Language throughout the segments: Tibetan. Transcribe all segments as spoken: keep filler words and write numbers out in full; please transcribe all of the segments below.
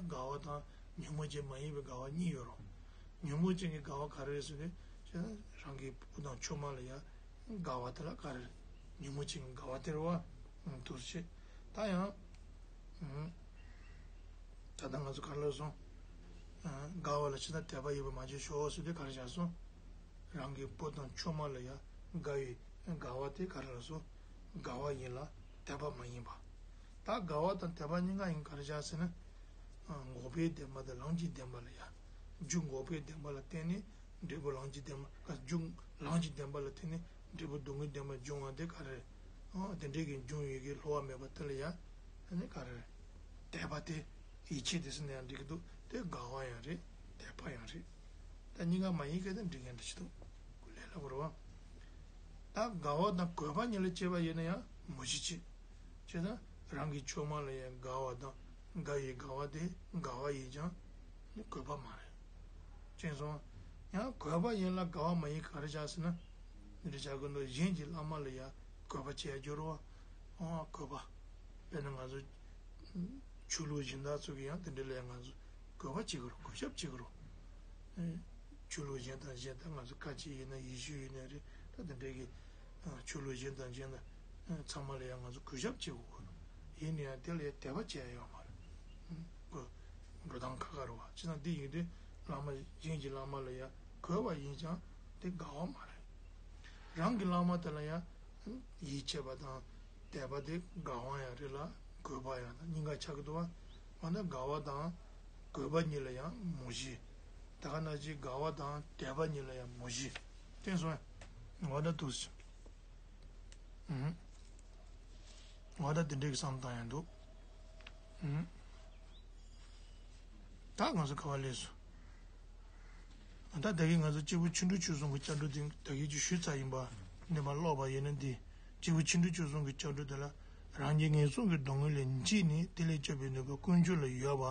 དགའ་བ་དང་ཉོན་མོངས་ཅན་མ་ཡིན་པའི་དགའ་བ་གཉིས་ཡོད་རེད། ཉོན་མོངས་ཅན་གྱི་དགའ་བ་ག་རེ་རེད་ཟེར་ན། རང་གི་བུ་དང་ཆུང་མ་ལ་ཡང་དགའ་བ་དེ་ལ་ག་རེ་རེད། ཉོན་མོངས་ཅན་གྱི་དགའ་བ་དེ་རེད་བ། འདུག་སེ་བྱས། ད་ཡང་། ད་ལྟ་ང་ཚོ་ག་རེ་ལབ་སོང་། དགའ་བ་ལ་ཕྱི་ནང་དད་པ་ཡོད་པར་མ་བྱས་ཤོག་ཟེར་དུས་ག་རེ་བྱས་སོང་། རང་གི་བུ་དང་ཆུང་མ་ལ་ཡང་དགའ་བའི་དགའ་བ་དེ་ག་རེ་ལབ་སོང་། དགའ་བ་ཡིན་ལ་དད་པ་མ་ཡིན་པ། ད་དགའ་བ་དང་དད་པ་གཉིས་ཀ་ཡིན་ག་རེ་བྱས་ཟེར་ན། འགོག་པའི་བདེན་པ་དང་ལམ་གྱི་བདེན་པ་ལ་ཡང་། རྒྱུ་འགོག་པའི་བདེན་པ་ལ་བརྟེན་ནས་འབྲས་བུ་ལམ་གྱི་བདེན་པ། རྒྱུ་ལམ་གྱི་བདེན་པ་ལ་བརྟེན་ནས་འབྲས་བུ་སྡུག་བསྔལ་བདེན་པ་འབྱུང་བ་དེ་ག་རེ་རེད། ཨོ་དེ་འདྲའི་གི་འབྱུང་ཡོད་ཀྱི་སླུ་བ་མེད་པ་དེ་ལ་ཡང་ཨ་ནི་ག་རེ་རེད། དད་པ་དེ་ཡིད་ཆེས་དེ་ཟེར་ན་ཡང་འགྲིག་གི་འདུག་དེ་དགའ་བ་ཡང་རེད། དད་པ་ཡང་རེད། ད་གཉིས་ཀ་མ་ཡིན་མཁན་དེ་འགྲིག་མཁན་འདྲ་ཞིག་འདུག་ལས་སླ་པོ་རེད་བ། ད་དགའ་བ་དང་གུས་པ་གཉིས་ལ་སྤྱད་པ་ཡིན་ན་ཡང་མུ་བཞི་བྱེད། བྱས་ཙང་རང་གི་ཆུང་མ་ལ་ཡང་དགའ་བ་དང་དགའ་བའི་དགའ་བ་དེ་དགའ་བ་ཡིན་ཀྱང་ནི་གུས་པ་མ་རེད། མཁྱེན་སོང་། ཡང་གུས་པ་ཡིན་ལ་དགའ་བ་མ་ཡིན་ག་རེ་བྱས་ཟེར་ན། འདི་འདྲ་བྱ་དགོས་འདུག་གཞན་གྱི་བླ་མ་ལ་ཡང་གུས་པ་བྱེད་ཡ་འགྱུར་བ། ཨ་གུས་པ། དཔེར་ན་ང་ཚོ་ཆོས་ལུགས་གཞན་དག་ཚོ་གི་ཡང་དེ་འདྲ་ལ་ཡང་ང་ཚོ་གུས་པ་བྱེད་དགོས་རེད། གུས་ཞབས་བྱེད་དགོས་རེད། ཆོས་ལུགས་གཞན་དང་གཞན་དང་ང་ཚོ་ཁ་ཆེ་ཡིན་ན་ཡེ་ཤུ་ཡིན་ན་རེད། ད་དེ་འདྲའི་གི་ཆོས་ལུགས་གཞན་དང་གཞན་དང་ཚང་མ་ལ་ཡང་ང་ཚོ་གུས་ཞབས་བྱེད་དགོས་རེད། ཡིན་ན་ཡང་དེ་ལ་ཡང་དད་པ་བྱེད་ཡ་ཡོད་མ་རེད། འགྲོ་སྟངས་ཁ་ཁ་རེད་བ། བྱས་ཙང་འདི་ཡིན་དུས་བླ་མ་གཞན་གྱི་བླ་མ་ལ་ཡང་གུས་པ་ཡིན་ཀྱང་དེ་དགའ་བ་མ་རེད། རང་གི་བླ་མ་དེ་ལ་ཡང་ཡིད་ཆེས་པ་དང་དད་པ་དེ་དགའ་བ་ཡང་རེད་ལ་གུས་པ་ཡང་དང་གཉིས་ཀ་ཆགས་ཀྱི་འདུག་བ། འོ་ན་དགའ་བ་དང་གུས་པ་གཉིས་ལ་ཡང་མུ་བཞི། ད་ག་ནང་བཞིན་དགའ་བ་དང་དད་པ་གཉིས་ལ་ཡང་མུ་བཞི། མཁྱེན་སོང་། འོ་ན་འདུག་སེ། ཨུམ། འོ་ད་དེ་འདྲའི་བསམ་བཏང་ཡང་འདུག་ཨུམ། ད་ང་ཚོ་ག་པར་སླེབས་སོང་། ད་ད་གིན་ང་ཚོ་སྐྱེས་བུ་ཆེ་འབྲིང་ཆོས་གསུམ་གྱི་སྐྱབས་འགྲོ་དེ་ད་གིན་ཅིག་ཞུས་ཚར་ཡིན་པ། ནས་མར་ཀློག་པ་ཡིན་ན་འདི། སྐྱེས་བུ་ཆེ་འབྲིང་ཆོས་གསུམ་གྱི་སྐྱབས་འགྲོ་དེ་ལ། རང་རྒྱུད་ངན་སོང་གི་སྡུག་བསྔལ་ལས་འཇིགས་ནས་དེ་ལས་སྐྱོབ་པའི་ནུས་པ་དཀོན་མཆོག་ལ་ཡོད་པ་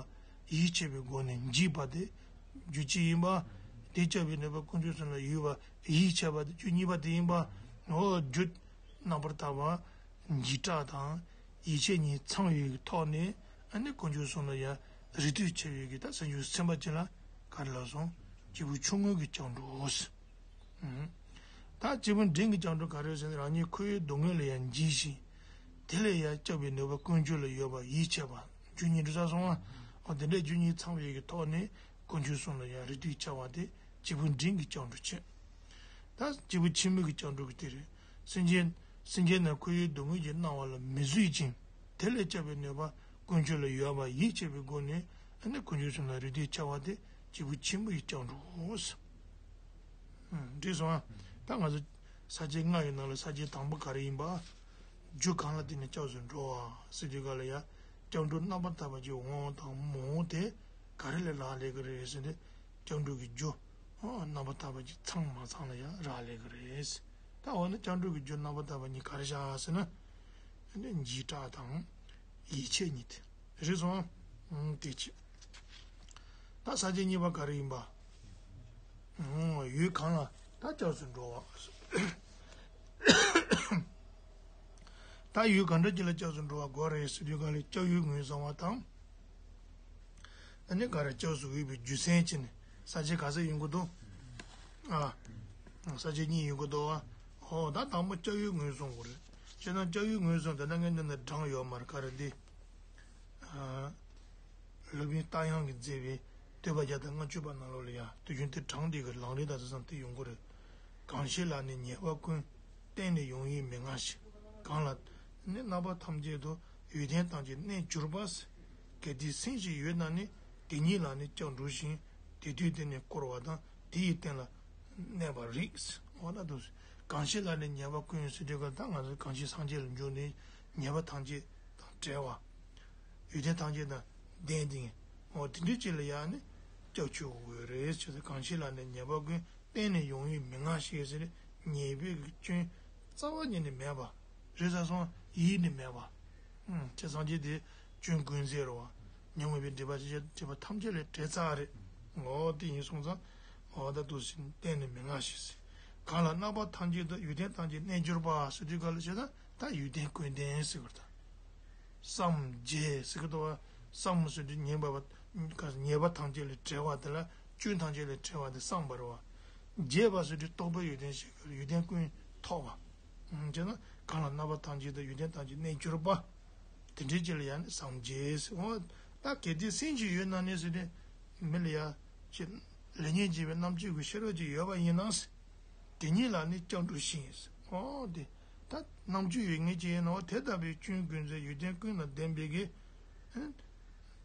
ཡིད་ཆེས་པའི་སྒོ་ནས་འཇིགས་པ་དེ། རྒྱུ་གཅིག་ཡིན་པ། དེ་སྐྱོབ་པའི་ནུས་པ་དཀོན་མཆོག་གསུམ་ལ་ཡོད་པ་ཡིད་ཆེས་པ་དེ་རྒྱུ་གཉིས་པ་དེ་ཡིན་པ། འོ་རྒྱུ་རྣམ་པར་དག་པ། འཇིགས་སྐྲག་དང་། ཡིད་ཆེས་གཉིས་ཚང་བའི་ཐོག་ནས་ཨ་ནི་དཀོན་མཆོག་གསུམ་ལ་ཡང་རེ་ལྟོས་བྱེད་པའི་གི་ད་སེམས་ཤུགས་ཚིམ་པ་ཅིག་ལ་ག་རེ་ལབ་སོང་། སྐྱེས་བུ་ཆུང་ངུ་གི་སྐྱབས་འགྲོ། ཨུམ། ད་སྐྱེས་བུ་འབྲིང་གི་སྐྱབས་འགྲོ་ག་རེ་ཟེར་ན་རང་ཉིད་འཁོར་བའི་སྡུག་བསྔལ་ལ་ཡང་འཇིགས་ཤིང་། དེ་ལས་ཡང་སྐྱོབ་པའི་ནུས་པ་དཀོན་མཆོག་ལ་ཡོད་པ་ཡིད་ཆེས་པ། རྒྱུ་གཉིས་འགྲོ་ས་སོང་བ། འོ་དེ་འདྲའི་རྒྱུ་གཉིས་ཚང་བའི་གི་ཐོག་ནས་དཀོན་མཆོག་གསུམ་ལ་ཡང་རེ་ལྟོས་བྱ་བ་དེ་སྐྱེས་བུ་འབྲིང་གི་སྐྱབས་འགྲོ་བྱེད། ད་སྐྱེས་བུ་ཆེན་པོའི་གི་སྐྱབས་འགྲོ་གི་དེ་རེད། སེམས་ཅན། སེམས་ཅན་རྣམས་འཁོར་བའི་སྡུག་བསྔལ་གྱིས་མནར་བ་ལ་མི་བཟོད་ཅིང་། དེ་ལས་སྐྱོབ་པའི་ནུས་པ་དཀོན་མཆོག་ལ་ཡོད་པ་ཡིད་ཆེས་པའི་སྒོ་ནས་ཨ་ནི་དཀོན་མཆོག་གསུམ་ལ་རེ་ལྟོས་བྱ་བ་དེ་སྐྱེས་བུ་ཆེན་པོའི་སྐྱབས་འགྲོའོ། ཨུམ། འགྲིག་སོང་ཨ། ད་ང་ཚོ་ས་བཅད་ལྔ་ཡི་ནང་ལ་ས་བཅད་དང་པོ་ག་རེ་ཡིན་པ། རྒྱུ་གང་ལ་བརྟེན་ནས་སྐྱབས་སུ་འགྲོ་བ་ཟེར་དུས་ག་ལ་ཡ། སྐྱབས་འགྲོ་རྣམ་པར་དག་པ་ཀྱི་དབང་དང་མ་འོངས་དེ་ག་རེ་ལས་རག་ལས་ཀྱི་རེད་ཟེར་ཏེ། སྐྱབས་འགྲོ་གི་རྒྱུ། ཨ་རྣམ་པར་དག་པ་ཅིག་ཚང་མ་ཚང་ལ་ཡང་རག་ལས་ཀྱི་རེད། ད་འོ་ན་སྐྱབས་འགྲོ་གི་རྒྱུ་རྣམ་པར་དག་པ་གཉིས་ག་རེ་བཞག་ཟེར་ན། འཇིགས་སྐྲག་དང་། ཡིད་ཆེས་གཉིས་དེ། རེད་སོང་ཨ། དེ་ཅི། ད་ས་བཅད་གཉིས་པ་ག་རེ་ཡིན་པ། ཡུལ་གང་ལ་ད་སྐྱབས་སུ་འགྲོ་བ། ད་ཡུལ་ག་འདྲ་ཅིག་ལ་སྐྱབས་སུ་འགྲོ་བ་དགོས་རེད་ཟེར་དུས་ག་ལ་སྐྱབས་ཡུལ་ངོས་བཟུང་བ་དང་། ཨ་ནི་ག་རེ་སྐྱབས་སུ་འོས་པའི་རྒྱུ་མཚན་ཅི་ནས་ས་བཅད་ག་ཚད་ཡོང་གི་འདུག་ཨ། ས་བཅད་གཉིས་ཡོང་གི་འདུག་ཨ། ཧོ་ད་དང་པོ་སྐྱབས་ཡུལ་ངོས་བཟུང་དགོས་རེད། བྱས་ན་སྐྱབས་ཡུལ་ངོས་བཟུང་དེ་ན་ངས་འདི་ནས་བགྲངས་ཡོད་མ་རེད་ག་རེ་འདི། ཨ། སློབ་དཔོན་རྟ་དབྱངས་ཀྱིས་མཛད་པའི་བསྟོད་པ་བརྒྱ་དང་ལྔ་བཅུ་པ་ནང་ལོགས་ལ་ཡང་དུས་རྒྱུན་དེ་བགྲངས་དེ་གི་ལམ་རིམ་དང་དེ་ཙམ་དེ་ཡོང་གི་རེད། གང་ཞིག་ལ་ནི་ཉེས་པ་ཀུན། གཏན་ནས་ཡོང་ཡུལ་མི་མངའ་ཞིང་། གང་ལ་ནི་རྣམ་པ་ཐམས་ཅད་དུ་ཡོན་ཏན་ཐམས་ཅད་གནས་གྱུར་པ། གལ་ཏེ་སེམས་ཤིག་ཡོད་ན་ནི་དེ་ཉིད་ལ་ནི་སྐྱབས་འགྲོ་ཞིང་། དེ་དུས་དེ་ནི་བསྐོར་བ་དང་དེ་ཡི་རྟེན་ལ་གནས་པར་རིགས། འོ་ན་འདུག་གང་ཞིག་ལ་ནི་ཉེས་པ་ཀུན་ཟེར་དུས་ཀ་ད་ང་ཚོ་གང་ཞིག་སངས་རྒྱས་ལ་འབྱོར་ནས་ཉེས་པ་ཐམས་ཅད་དང་བྲལ་བ། ཡོན་ཏན་ཐམས་ཅད་དང་ལྡན་ཏེ། འོ་དེ་འདྲའི་ཅིག་ལ་ཡང་ནི་སྐྱབས་བཅོལ་དགོས་རེད་ཅེས་སོ། གང་ཞིག་ལ་ནི་ཉེས་པ་ཀུན། གཏན་ནས་ཡོང་ཡུལ་མི་མངའ་ཞིང་ཟེར་ནས་ཉེས་པའི་གི་སྐྱོན་རྩ་བ་ཉིད་ནས་མེད་པ། རེད་ས་སོང་ཡིད་ནས་མེད་པ། ཨུམ། ཁྱེད་སངས་རྒྱས་དེ་སྐྱོན་ཀུན་ཟད་རེད་བ། ཉོན་མོངས་པའི་སྒྲིབ་པ་ཞེས་བྱ་སྒྲིབ་པ་ཐམས་ཅད་ལས་བྲལ་ཚར་རེད། འོ་དེ་ཡིན་སོང་ཙང་། འོ་ད་འདུག་སེ་གཏན་ནས་མི་མངའ་ཞིང་ཟེར། གང་ལ་རྣམ་པ་ཐམས་ཅད་དུ་ཡོན་ཏན་ཐམས་ཅད་གནས་གྱུར་པ་ཟེར་དུས་ག་ལ་བྱས་ན་ད་ཡོན་ཏན་ཀུན་ལྡན་ཟེར་བ་དང་། སངས་རྒྱས་ཟེར་གི་འདུག་བ། བསམ་ཟེར་དུས་ཉེས་པ་ཉེས་པ་ཐམས་ཅད་ལས་བྲལ་བ་དེ་ལ་སྐྱོན་ཐམས་ཅད་ལས་བྲལ་བ་དེ་བསམ་པ་རེད་བ། རྒྱས་པ་ཟེར་དུས་རྟོགས་པའི་ཡོན་ཏན་ཞིག་ཡོན་ཏན་ཀུན་ཐོབ་པ། བྱས་ན་གང་ལ་རྣམ་པ་ཐམས་ཅད་དང་ཡོན་ཏན་ཐམས་ཅད་རྣལ་འབྱོར་པ། དེ་འདྲའི་ཅིག་ལ་ཡང་ནི་སངས་རྒྱས་ཟེར། འོ་ད་གལ་ཏེ་སེམས་ཀྱི་ཡུལ་ན་ནི་ཟེར་ཏེ། མི་ལ་ཡ་ཅིག་ལེགས་ཉེས་འབྱེད་པའི་རྣམ་དཔྱོད་ཀྱི་ཤེས་རབ་ཅིག་ཡོད་པ་ཡིན་ན། དེ་ཉིད་ལ་ནི་སྐྱབས་འགྲོ་ཞིང་། འོ་དེ་ད་རྣམ་དཔྱོད་ཡོད་མཁན་ཅིག་ཡིན་ན་འོ་དེ་ལྟ་བུའི་སྐྱོན་ཀུན་ཟད་ཡོན་ཏན་ཀུན་དང་ལྡན་པའི་གི།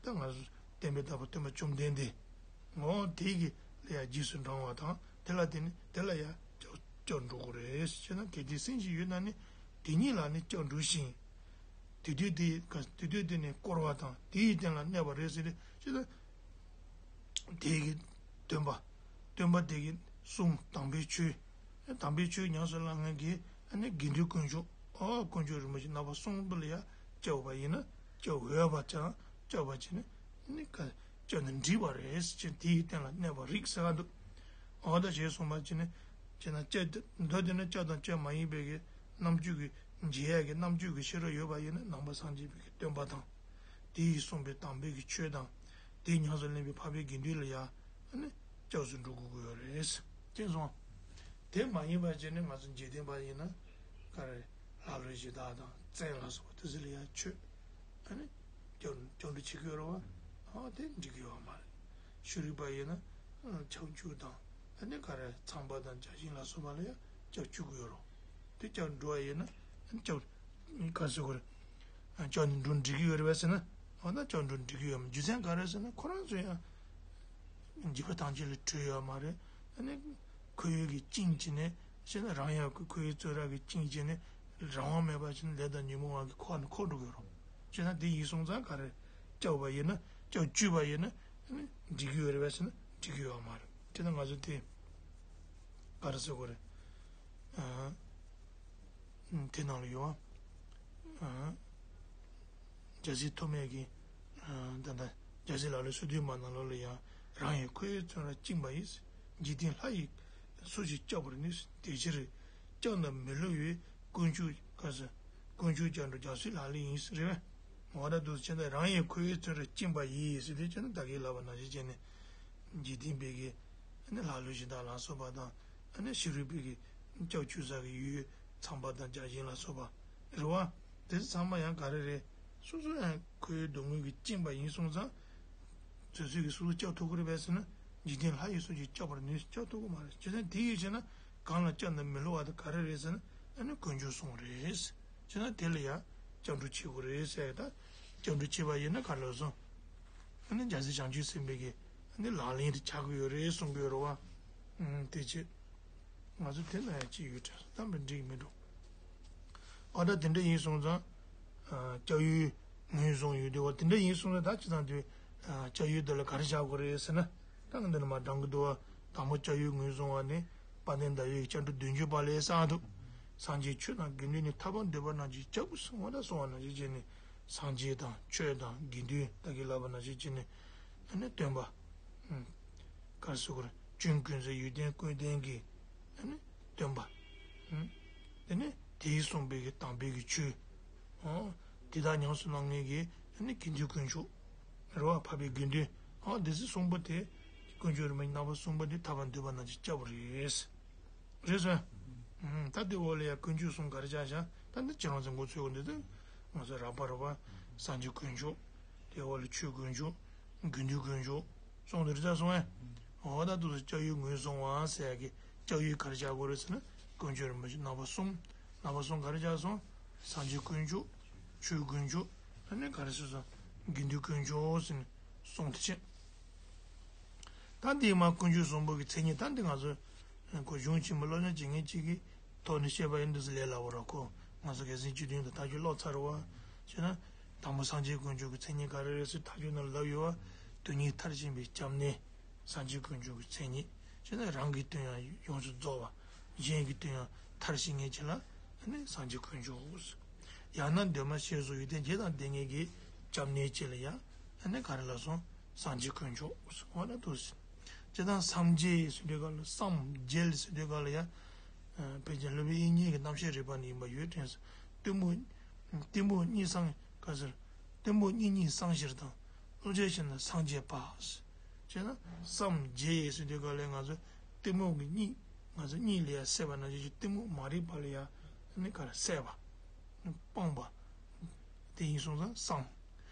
ད་ང་ཚོ་བསྟན་པའི་བདག་པོ་སྟོན་པ་བཅོམ་ལྡན་འདས། འོ་དེ་གི་ལ་ཡ་རྗེས་སུ་འབྲང་བ་དང་དེ་ལ་དེ་ནི་དེ་ལ་ཡ་སྐྱབས་སྐྱབས་འགྲོ་དགོས་རེད་ཟེར་ན། གལ་ཏེ་སེམས་ཀྱི་ཡུལ་ན་ནི་དེ་ཉིད་ལ་ནི་སྐྱབས་འགྲོ་ཞིང་། དེ་དུས་དེ་དེ་དུས་དེ་ནི་བསྐོར་བ་དང་དེ་ཡི་སྟེང་ལ་གནས་པ་རེད་ཟེར་ཏེ་ཅི་ལྟར། དེ་གི་སྟོན་པ། སྟོན་པ་དེ་གི་གསུང་དམ་པའི་ཆོས། དམ་པའི་ཆོས་ཉམས་སུ་བླང་མཁན་གྱི་ཨ་ནི་དགེ་འདུན་དཀོན་མཆོག་ཨོ་དཀོན་མཆོག་རིན་པོ་ཆེ་རྣམ་པ་གསུམ་པོ་ལ་ཡ་སྐྱབས་པ་ཡིན་ན་སྐྱབས་འོས་པ་ཅང་སྐྱབས་པ་བྱས་ནས་ནི་ཀ་སྐྱབས་ནི་འགྲིག་པ་རེད་ཟེར་དེ་ཡི་སྟེང་ལ་གནས་པ་རིགས་ཟེར་ག་འདུག་ཨོ་ད་ཞེས་གསུངས་པ་བྱས་ནས་བྱས་ན་སྐྱབས་མདོ་དེ་ནི་སྐྱབས་དང་སྐྱབས་མ་ཡིན་པའི་གི་རྣམ་དཔྱོད་ཀྱི་འབྱེད་ཡས་ཀྱི་རྣམ་དཔྱོད་ཀྱི་ཤེས་རབ་ཡོད་པ་ཡིན་ན་ནང་པ་སངས་རྒྱས་པའི་གི་སྟོན་པ་དང་། དེ་ཡིས་གསུངས་པའི་དམ་པའི་གི་ཆོས་དང་། དེ་ཉམས་སུ་ལེན་པའི་འཕགས་པའི་དགེ་འདུན་ལ་ཡང་ནི་སྐྱབས་སུ་འགྲོ་དགོས་ཀྱི་ཡོད་རེད། དེ་སོང་། དེ་མ་ཡིན་པ་བྱས་ནས་ང་ཚོ་འཇིག་རྟེན་པ་ཡིན་ན་ག་རེ་ལྷ་ཀླུ་གཞི་བདག་དང་བཙན་ལ་སོགས་པ་དེ་ཚོ་ལ་ཡང་ཆོས་ཨ་ནི་སྐྱབས་སྐྱབས་འགྲོ་བྱེད་ཀྱི་ཡོད་རེད་བ། ཨ་དེ་འགྲིག་གི་ཡོད་མ་རེད། ཤེས་རིག་པ་ཡིན་ན་ཕྱོགས་བཅུ་དང་ཨ་ནི་ག་རེ་ཚངས་པ་དང་བརྒྱ་བྱིན་ལ་སོགས་པ་ལ་ཡང་སྐྱབས་བཅུག་གི་ཡོད་རེད། དེ་སྐྱབས་འགྲོ་བ་ཡིན་ན་ཨ་ནི་སྐྱབས། ག་ཟེར་དགོས་རེད། སྐྱབས་ནི་འགྲོ་འགྲིག་གི་ཡོད་རེད་པས་ཟེར་ན། འོ་ན་སྐྱབས་འགྲོ་འགྲིག་གི་ཡོད་མ་རེད། རྒྱུ་མཚན་ག་རེ་ཟེར་ན་ཁོ་རང་ཚོ་ཡང་འཇིགས་པ་ཐམས་ཅད་ལས་གྲོལ་ཡོད་མ་རེད། ཨ་ནི་འཁོར་བའི་གི་བཅིངས་བྱས་ནས་བྱས་ན་རང་ཡང་འཁོར་བའི་བཙོན་ར་གི་བཅིངས་བྱས་ནས་རང་དབང་མེད་པ་བྱས་ནས་ལས་དང་ཉོན་མོངས་པ་གི་ཁོག་ནས་འཁོར་འགྲོ་གི་ཡོད་རེད། བྱས་ན་དེ་ཡིན་སོང་ཙང་ག་རེ་སྐྱབས་པ་ཡིན་ན་སྐྱབས་བཅུག་པ་ཡིན་ན་ཨ་ནི་འགྲིག་གི་ཡོད་རེད་པས་ཟེར་ན་འགྲིག་གི་ཡོད་མ་རེད། བྱས་ན་ང་ཚོ་དེ་ག་རེ་ཟེར་དགོས་རེད། ཨ། དེ་ནང་ལ་ཡོད། རྒྱལ་སྲས་ཐོགས་མེད་ཀྱིས་ད་ལྟ་རྒྱལ་སྲས་ལག་ལེན་སོ་བདུན་པ་ནང་ལོགས་ལ་ཡང་རང་ཡི་འཁོར་བའི་བཙོན་རར་བཅིངས་པ་ཡིས། འཇིག་རྟེན་ལྷ་ཡིས་སུ་ཞིག་སྐྱོབ་པར་ནུས། དེ་ཕྱིར་སྐྱབས་ན་མི་བསླུ་བའི། དཀོན་མཆོག་ག་ས་དཀོན་མཆོག་སྐྱབས་འགྲོ་རྒྱ་མཚོའི་ལག་ལེན་ཡིན་ཟེར་བས། འོ་ད་འདུག་ཟེར་ན་རང་ཡི་འཁོར་བའི་བཙོན་རར་བཅིངས་པ་ཡིས་ཟེར་དུས་ཅི་ན་བདག་གིས་ལབ་པ་ནང་བཞིན་བྱས་ནས་འཇིག་རྟེན་པའི་གི་ཨ་ནི་ལྷ་ཀླུ་གཞི་བདག་ལ་སོགས་པ་དང་ཨ་ནི་ཤེས་རིག་པའི་གི་སྐྱབས་བཅོལ་ས་གི་ཡུལ་ཚངས་པ་དང་བརྒྱ་བྱིན་ལ་སོགས་པ་རེད་བ། དེ་ཚོ་ཚང་མ་ཡང་ག་རེ་རེད། སོ་སོ་ཡང་འཁོར་བའི་སྡུག་བསྔལ་གྱིས་བཅིངས་པ་ཡིན་སོང་ཙང་། སོ་སོས་ཀྱིས་སོ་སོ་སྐྱོབ་ཐུབ་ཀྱི་རེད་པས་ཟེར་ན། འཇིག་རྟེན་ལྷ་ཡིས་སུ་ཞིག་སྐྱོབ་པར་ནུས། སྐྱོབ་ཐུབ་ཀྱི་མ་རེད། བྱས་ཙང་དེ་ཡིས་བྱས་ན་གང་ལ་སྐྱབས་ན་མི་བསླུ་བ་དེ་ག་རེ་རེད་ཟེར་ན་ཨ་ནི་དཀོན་མཆོག་གསུམ་རེད། བྱས་ན་དེ་ལ་ཡང་སྐྱབས་འགྲོ་བྱེད་དགོས་རེད་ཟེར་ཡ་ད། སྐྱབས་འགྲོ་བྱེད་པ་ཡིན་ན་ག་རེ་ལབ་སོང་། ཨ་ནི་རྒྱལ་སྲས་བྱང་ཆུབ་སེམས་དཔའི་གི་ཨ་ནི་ལག་ལེན་དུ་ཆགས་ཀྱི་ཡོད་རེད་གསུང་གི་ཡོད་རེད་བ། ཨུམ་དེ་ཆེད། ང་ཚོ་དེ་ན་ཡང་ཅི་ཡོད་དྲན་སོང་། གཏམ་དཔེ་འགྲིག་མི་འགྲོ། ཨ་ད་དེ་འདྲ་ཡིན་སོང་ཙང་། ཨ་སྐྱབས་ཡུལ་ངོས་བཟུང་ཡོད་དུས་བ་དེ་འདྲ་ཡིན་སོང་ཙང་ད་ཅི་ཙང་དུས། ཨ་སྐྱབས་ཡུལ་འདི་ལ་ག་རེ་བྱ་དགོས་རེད་ཟེར་ན། ད་ང་འདི་ནས་མར་བགྲང་གི་འདུག་བ། དང་པོ་སྐྱབས་ཡུལ་ངོས་བཟུང་བ་ནི། དཔལ་ལྡན་ཟླ་འོད་ཀྱི་སྐྱབས་འགྲོ་བདུན་ཅུ་པ་ལས་གསུངས་འདུག་སངས་རྒྱས་ཆོས་དང་དགེ་འདུན་ནི། ཐར་པ་འདོད་པ་རྣམས་ཀྱི་སྐྱབས་སུ་འོང་། ད་གསུངས་པ་ནང་བཞིན་བྱས་ནས་སངས་རྒྱས་དང་ཆོས་དང་དགེ་འདུན་ད་གིན་ལབ་པ་ནང་བཞིན་བྱས་ནས་ཨ་ནི་སྟོན་པ། ཨུམ། ག་རེ་ཟེར་དགོས་རེད། སྐྱོན་ཀུན་ཟད་ཡོན་ཏན་ཀུན་ལྡན་གྱི་ཨ་ནི་སྟོན་པ། ཨུམ། དེ་ནས་དེས་གསུངས་པའི་གི་དམ་པའི་གི་ཆོས། ཨོ། དེ་དག་ཉམས་སུ་བླང་མཁན་གྱི་ཨ་ནི་དགེ་འདུན་དཀོན་མཆོག་རེད་བ། འཕགས་པའི་དགེ་འདུན། ཨོ་དེ་ཚོ་གསུམ་པོ་དེ། དཀོན་མཆོག་རིན་པོ་ཆེ་རྣམ་པ་གསུམ་པོ་དེ་ཐར་པ་འདོད་པ་རྣམས་ཀྱི་སྐྱབས་རེད། རེད་སོང་། ཨུམ། ད་དེ་འོག་ལ་ཡང་དཀོན་མཆོག་གསུམ་ག་རེ་ཆགས་ཤག་ད་འདི་ཁྱེད་རང་ཚོ་མགོ་ཚོས་གོ་འདི་ད། ང་ཚོ་རགས་པ་རེད་བ། སངས་རྒྱས་དཀོན་མཆོག་དེ་འོག་ལ་ཆོས་དཀོན་མཆོག་དགེ་འདུན་དཀོན་མཆོག་གསུམ་དེ་རེད་ད་སོང་ཨེ། འོ་ད་དུ་སྐྱབས་ཡུལ་ངོས་བཟུང་བ་ཟེར་ཡ་གི་སྐྱབས་ཡུལ་ག་རེ་ཆགས་དགོས་རེད་ཟེར་ན་དཀོན་མཆོག་རིན་པོ་ཆེ་རྣམ་པ་གསུམ། རྣམ་པ་གསུམ་ག་རེ་ཆགས་སོང་། སངས་རྒྱས་དཀོན་མཆོག་ཆོས་དཀོན་མཆོག་ཨ་ནི་ག་རེ་ཟེར་སོང་། དགེ་འདུན་དཀོན་མཆོག་ཟེར་ནས་གསུམ་དེ་བྱས། ད་འདིའི་མ་དཀོན་མཆོག་གསུམ་པོ་གི་མཚན་ཉིད་ད་འདི་ང་ཚོ་གོ་གཞུང་ཆེན་མོ་སློབ་སྦྱོང་བྱེད་མཁན་གཅིག་གི་ཐོག་ནས་བཤད་པ་ཡིན་འདུག་ཟེར་ལས་སླ་བོ་ར་ཁོ། ང་ཚོ་རྒྱལ་སྲས་བཅུ་བདུན་དང་མཐའ་དཔྱོད་ཀློག་ཚར་བ། བྱས་ན། དང་པོ་སངས་རྒྱས་དཀོན་མཆོག་གི་མཚན་ཉིད་ག་རེ་རེད་ཟེར་མཐའ་དཔྱོད་ནང་ལབ་ཡོད་བ། དོན་གཉིས་མཐར་ཕྱིན་པའི་སྐྱབས་གནས། སངས་རྒྱས་དཀོན་མཆོག་གི་མཚན་ཉིད། བྱས་ན་རང་གི་དོན་ཡང་ཡོངས་སུ་རྫོགས་པ། གཞན་གྱི་དོན་ཡང་མཐར་ཕྱིན་མཁན་ཅིག་ལ། ཨ་ནི་སངས་རྒྱས་དཀོན་མཆོག་ཡང་ན་འདུས་མ་བྱས་སོགས་ཡོན་ཏན་བརྒྱད་དང་ལྡན་མཁན་གྱི་སྐྱབས་གནས་ཅིག་ལ་ཡང་། ཨ་ནི་ག་རེ་ལབ་སོང་། སངས་རྒྱས་དཀོན་མཆོག་འོ་ན་འདུག་སེ། སྤྱིར་བཏང་སངས་རྒྱས་ཟེར་དུས་སྐབས་ལ་སངས་རྒྱས་ཟེར་དུས་སྐབས་ལ་ཡང་། ཕལ་ཆེར་སློབ་དཔོན་དབྱིག་གཉེན་གྱི་རྣམ་བཤད་རིག་པ་ནས་ཡིན་པ་ཡོད་དྲན་སོང་། གཏུམ་པོ། གཏུམ་པོ་གཉིས་སངས་ག་ཟེར། གཏུམ་པོ་གཉིས་གཉིས་སངས་ཕྱིར་དང་། སློབ་ཆེན་བྱས་ན་སངས་རྒྱས་པ། བྱས་ན་སངས་རྒྱས་ཟེར་དུས་ག་ལས་ང་ཚོ་གཏི་མུག་གི་གཉིད། ང་ཚོ་གཉིད་ལས་ཡ་སད་པ་ནང་བཞིན་གྱི་གཏི་མུག་མ་རིག་པ་ལས་ཡ་ནི་ག་རེ་སད་པ། སྤངས་པ། དེ་ཡིན་སོང་ཙང་སངས།